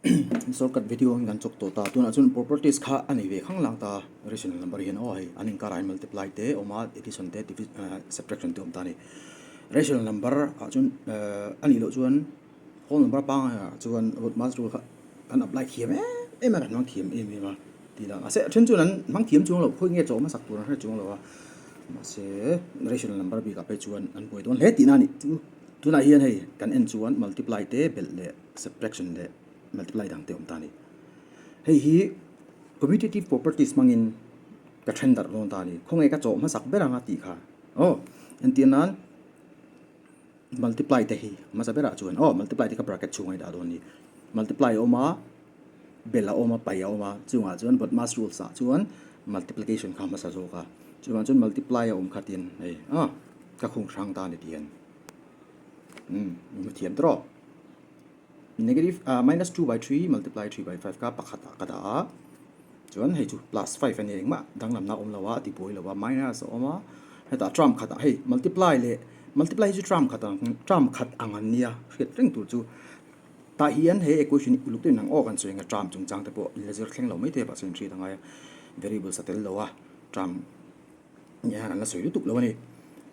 Shortcut video in kan chawk tawh ta tunah chuan properties kha a nei ve khang lang ta rational number hian aw hei an inkarah hian multiply te a awm a addition te subtraction te a awm ta a ni rational number ah chuan ehh a nih loh chuan whole number pangngai ah chuan BODMAS rule kha kan apply thiam em em a kan hmang thiam em em a tih lah mahse a then chuan an hmang thiam chuang lo khawi nge chawh hmasak tur an hre chuang lo a mahse rational number bikah phei chuan an buai dawn hle tihna a nih chu tunah hian hei kan en chuan multiply te belh leh. Subtraction leh multiply dang te awm ta a ni. Hei hi commutative properties hmangin ka then darh dawn ta a ni. Khawnge ka chawh hmasak ber anga tih kha aw entir nan multiply te hi hmasa berah chuan aw multiply te kha bracket chhungah i dah dawn a ni. Multiply a awm a, bel a awm a, pai a awm a, chungah chuan BODMAS rules ah chuan multiplication kha hmasa zawk a. Chuvang chuan multiply a awm kha tin hei aw ka khung hrang ta a ni ti hian umm hmu thiam tawh. Negative ah minus 2 by 3 multiply 3 by 5 kha pakhat ah ka dah a chuan hei chu plus 5 a ni engmah danglamna a awm lo a a ti buai lo a minus a awm a hetah term khat ah hei multiply leh multiply hi chu term khat ang term khat ang an nia hriat reng tur chu tah hian he equation hi uluk deuhin ang aw kan sawi ang a term chungchang te pawh in la zir thleng lo mai thei a mahse in hriat angai a variables a tel lo a term Nia kan la sawi lutuk lo a ni.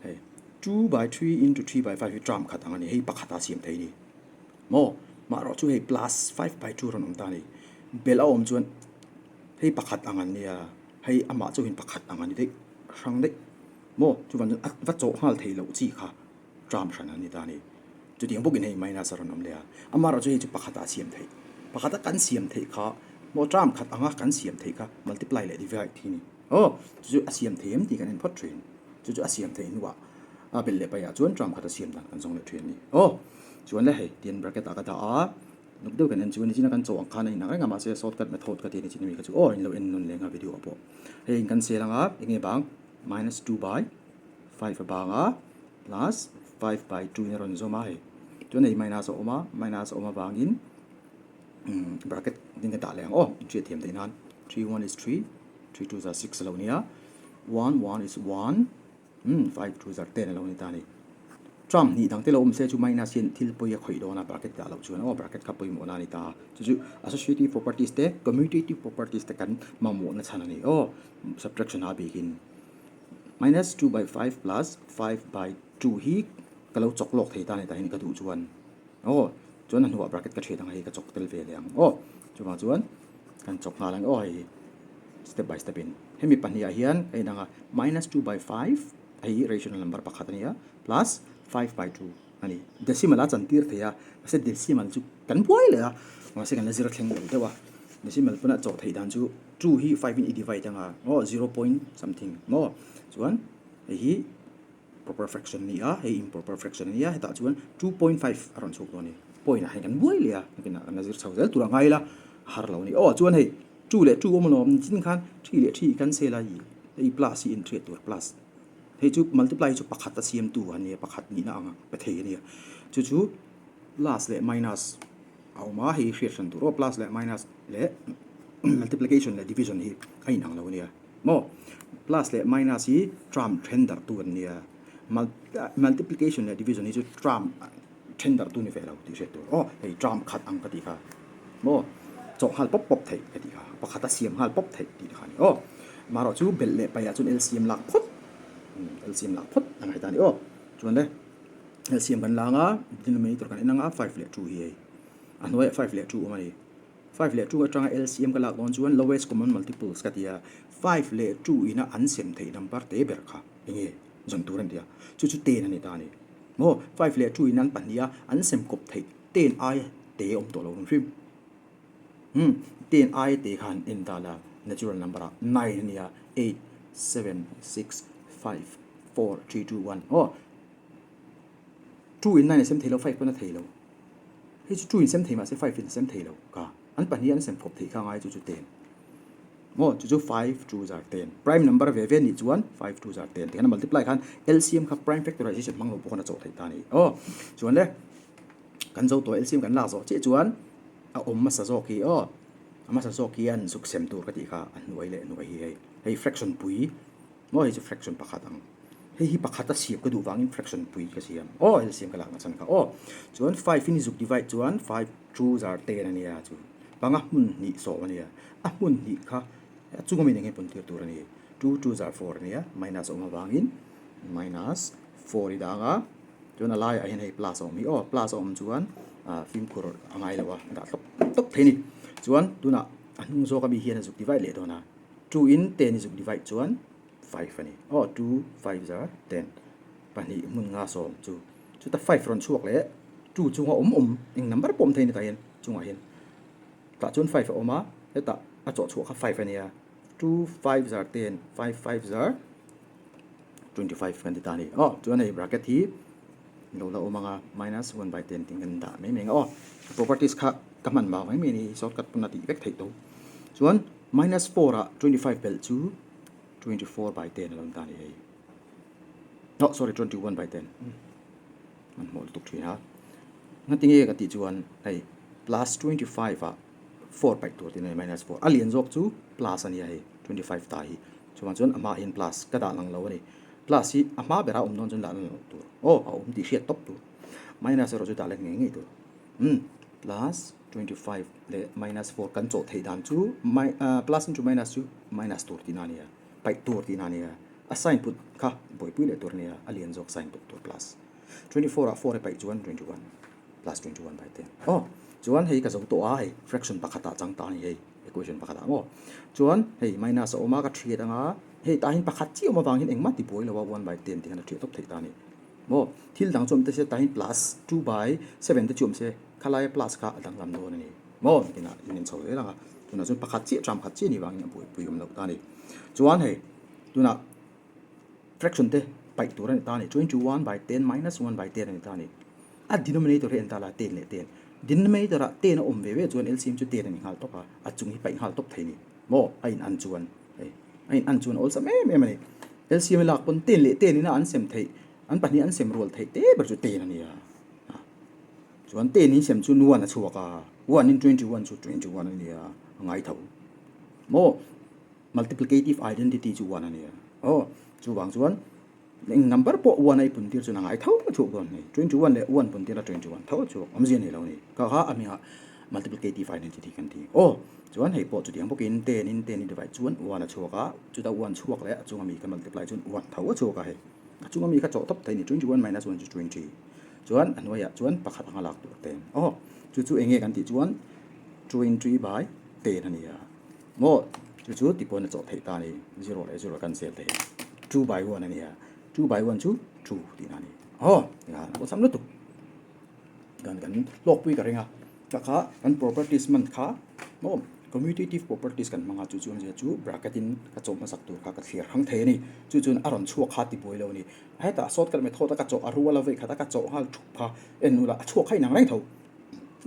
Hei 2 by 3 into 3 by 5 hi term khat ang a ni. Hei pakhat a siam thei a ni. Maw? Mah erawh chu hei plus 5 by 2 rawn awm ta a ni. Belh a awm chuan hei pakhat ang an nia. Hei amah chauhin pakhat ang a ni daih hrang daih. Maw? Chuvang chuan a va chawh nghal thei loh chi kha term hran an ni ta a ni. Chutiang bawkin hei minus a rawn awm leh a. Amah erawh chu hei chu pakhat ah a siam theih. Pakhat a kan siam theih kha maw term khat anga kan siam theih kha multiply leh divide hi a ni. Aw, chu chu a siam thei em tih kan en phawt thin. Chu chu a siam theih hnuah a belh leh paiah chuan term khat a siam dan kan zawng leh thin a ni. Aw, chuan le hei tian bracket ah ka dah a, nuk deuh kan en chu nichina kan chawh ang khan a inang reng a mahse shortcut method ka ti a nichin ami kha chu aw in lo en nawn leng a video ah pawh. Hei in kan sel anga eng nge bang minus 2 by 5 a bang a plus 5 by 2 in a rawn zawm a hei. Chuan hei minus a awm a, minus a awm avangin bracket ding ka dah leh ang aw inhriat thiam theih nan 3 1 is 3. 3 2 za 6 a lo nia 1 1 is 1 umm 5 2 za 10 a lo ni ta a ni term hnih dang te lo awm se chu minus hian thil pawi a khawih dawn a bracket dah loh chuan aw bracket kha pawimawh na a ni ta chu chu associative properties te commutative properties te kan mamawhna chhan a ni aw subtraction a bikin minus 2 by 5 plus 5 by 2 hi ka lo chawk lawk thei ta a ni tah hian ka duh chuan aw chuan a hnuah bracket ka thiat ang hei ka chawk tel ve leh ang aw chuvang chuan kan chawk nghal ang aw hei step by step in hemi pahnih ah hian a inang a minus 2 by 5 hei hi rational number pakhat a ni a plus 5 by 2 a ni decimal a chantir thei a mahse decimal chu kan buai leh a mahse kan la zir thleng lo deuh a decimal pawn a chawh theih dan chu 2 hi 5 in i divide anga aw 0 point something maw chuan hei hi Proper fraction a ni a, hei improper fraction a ni a, hetah chuan 2.5 a rawn chhuak dawn a ni. Point ah hian kan buai leh a, nakinah kan la zir chho zel tur a ngai ila a har lo a ni. Aw chuan hei 2 leh 2 awm alawm nichin khan 3 leh 3 kan sel a, hei plus hi inhriat tur plus. Hei chu multiply hi chu pakhat a siamtu a nia, pakhat nihna ang a pe thei a nia. Chu chu plus leh minus a awm a, hei hriat hran tur aw plus leh minus leh multiplication leh division hi a inang lo a nia. Maw? Plus leh minus hi term then darh tu an nia. Multiplication leh division hi chu term then darh tu ni ve lo tih hriat tur. Aw hei term khat ang ka tih kha. Maw? Chawh nghal pawp pawp theih ka tih kha. Pakhat a siam nghal pawp theih tih kha a ni. Aw marawh chu belh leh paih ah chuan LCM lak phawt LCM lak phawt a ngai ta a ni. Aw chuan le LCM kan la ang a denominator kan en ang a 5 leh 2 hi hei a hnuaiah 5 leh 2 awm a ni. 5 leh 2 atanga LCM ka lak dawn chuan lowest common multiples ka ti a, 5 leh 2 ina an sem theih number te ber kha enge zawn tur a ni a, chu chu 10 a ni ta a ni. Maw 5 leh 2 in an pahnih a an sem kawp theih 10 aia te awm tawh lo hrim hrim. Umm 10 aia te kha han en ta la natural number ah 9 a ni a, 8, 7, 6, 5, 4, 3, 2, 1 aw 2 in 9 a sem thei lo 5 pawn a thei lo. Hei chu 2 in sem thei mahse 5 in sem thei lo ka. An pahnih an sem khawp theih kha ngai chu chu 10. Maw chu chu 5 2 zar 10. Prime number ve ve nih chuan 5 2 zar 10 tikhan a multiply khan LCM kha prime factorization hmang lo pawh khan a chawh theih ta a ni. Aw chuan le kan zo tawh LCM kan lak zawh chiah chuan a awm hmasa zawk hi aw a hmasa zawk hi an zuk sem tur ka tih kha a hnuai leh hnuai hi hei hei fraction pui Maw hei chu fraction pakhat ang. Hei hi pakhat a siam ka duh vangin fraction pui ka siam. Aw LCM ka lakna chhan kha aw. Chuan 5 in i zuk divide chuan 5 2 zar 10 a nia chu. Panga hmun hnih sawm a nia. A hmun hnih kha a chunga mi nen pawn tir tur a ni. Two two zar four a nia, minus a awm avangin minus four i dang a. Chuan a laiah hian hei plus a awm hi aw, plus a awm chuan ah fimkhur a ngai lo a, a dah tawp tawp thei a ni. Chuan tunah a hnung zawk ami hian a zuk divide leh dawn a, two in ten i zuk divide chuan five a ni. Aw two five zar ten, pahnih hmun nga sawm chu. Chuta five rawn chhuak leh two chunga awm awm eng number pawh awm thei a ni tah hian chungah hian tah chuan five a awm a, hetah a chawh chhuah kha five a nia, two five zar ten five five zar. 25 kan ti ta a ni. Aw chuan hei bracket hi lo la awm ang a minus 1 by 10 tih kan dah mai mai ang a aw. Properties kha ka hman vang mai mai a ni shortcut pawn a tih vek theih tho. Chuan minus 4 ah 25 belh chu 24 by 10 a lo ni ta a ni hei. Oh sorry 21 by 10 hmanhmawh lutuk thin a. Ngatinge ka tih chuan hei plus 25 ah 4 paih tur tih a ni minus 4 a lian zawk chu plus a nia hei 25 ta hi. Chuvang chuan a hmaah hian plus ka dah lang lo a ni. Plus hi a hma berah a awm dawn chuan dah lang loh tur. Aw, a awm tih hriat tawp tur. Minus erawh chu dah let ngei ngei tur. Umm, plus 25 leh minus 4 kan chawh theih dan chu plus into minus chu minus tur tihna a nia, paih tur tihna a nia. A sign put kha buaipui leh tur a nia, a lian zawk sign put tur plus. 24 ah 4 e paih chuan 21 plus 21 by 10. Aw, chuan hei ka zo tawh a, hei fraction pakhatah chang ta a ni hei. Equation pakhat ah maw? Chuan hei minus a awm a ka thiat anga hei tah hian pakhat chiah awm avang hian engmah ti buai lo a one by ten tih khan a thiat tawp theih ta a ni. Maw? Thil dang chu awm te se tah hian plus two by seven te chu awm se khalaia plus kha a danglam dawn a ni. Maw? Inah in en chho zel ang a tunah chuan pakhat chiah term khat chiah a nih vangin a buaipui awm loh ta a ni. Chuan hei tunah fraction te paih tur a ni ta a ni. 21 by 10 minus 1 by 10 a ni ta a ni. A denominator hi en ta la 10 leh 10. Denominator ah 10 a awm ve ve chuan LCM chu 10 a ni nghal tawp a, a chung hi paih nghal tawp thei a ni. Maw? A in an chuan hei a in an chuan awlsam em em a ni. LCM hi lak pawn 10 leh 10 ina an sem theih an pahnih an sem rual theih te ber chu 10 a ni a. Chuan 10 in sem chu 1 a chhuak a, 1 in 21 chu 21 a ni a, a ngai tho. Maw? Multiplicative identity chu 1 a ni a. Aw, chuvang chuan eng number pawh 1 a i pun tir chuan a ngai tho a chhuak dawn a ni. 21 leh 1 pun tir a 21 tho a chhuak awmzia nei lo a ni. Kha kha a hmingah multiplicative identity kan ti. Aw, chuan hei pawh chutiang bawkin 10 in 10 i divide chuan 1 a chhuak a, chuta 1 chhuak leh a chunga mi kha multiply chuan 1 tho a chhuak a hei. A chunga mi kha chawh tawp thei a ni, 21 minus 1 chu 20. Chuan a hnuaiah chuan pakhat anga lak tur 10. Aw, chu chu eng nge kan tih chuan 20 by 10 a ni a. Maw chu chu ti pawn a chawh theih ta a ni, zero leh zero kan sel thei a, two by one a ni a, two by one chu two tihna a ni. Aw tikhan a awlsam lutuk. Kan kan hlawkpui ka ring a, ka kha kan properties man kha maw commutative properties kan hmang a, chu chu awmzia chu bracket in ka chawh hmasak tur kha ka thliar hrang thei a ni, chu chuan a rawn chhuak kha ti buai lo a ni. Hetah shortcut method a ka chawh a rual a vei khat a ka chawh nghal thup kha en ula a chhuak kha inang reng tho,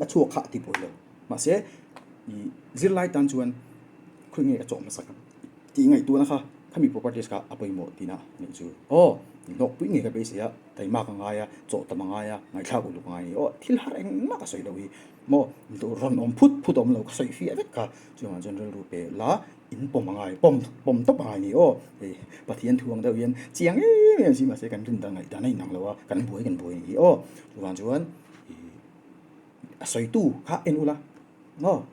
a chhuak kha a ti buai lo. Mahse, i zirlai tan chuan khawi nge ka chawh hmasak ang tih ngaihtuahna kha khami properties kha a pawimawh tihna a nih chu. Aw, hlawkpui ngei ka beisei a, taimak a ngai a, chawh tam a ngai a, ngaihthlak uluk a ngai a ni. Aw, thil har engmah ka sawi loh hi maw, rawn awm phut phut a awm lo, ka sawi fiah vek kha. Chuvangah chuan rilru pe la, in pawm a ngai, pawm pawm tawp a ngai a ni. Aw, hei Pathian thu ang deuh hian chiang em em si mahse kan rin dan ngaihdan a inang lo a, kan buai kan buai a nih hi. Aw, chuvang chuan i. A sawitu kha en ula, Maw?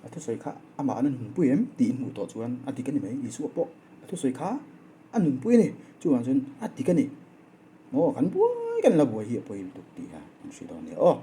A thusawi kha amah an a nunpui em? tih in hmuh tawh chuan a dik a ni mai. Isua pawh a thusawi kha a nunpui a ni. Chuvang chuan a dik a ni. Maw? Kan buai kan la buai hi a pawi lutuk tih kha kan hre dawn nia aw.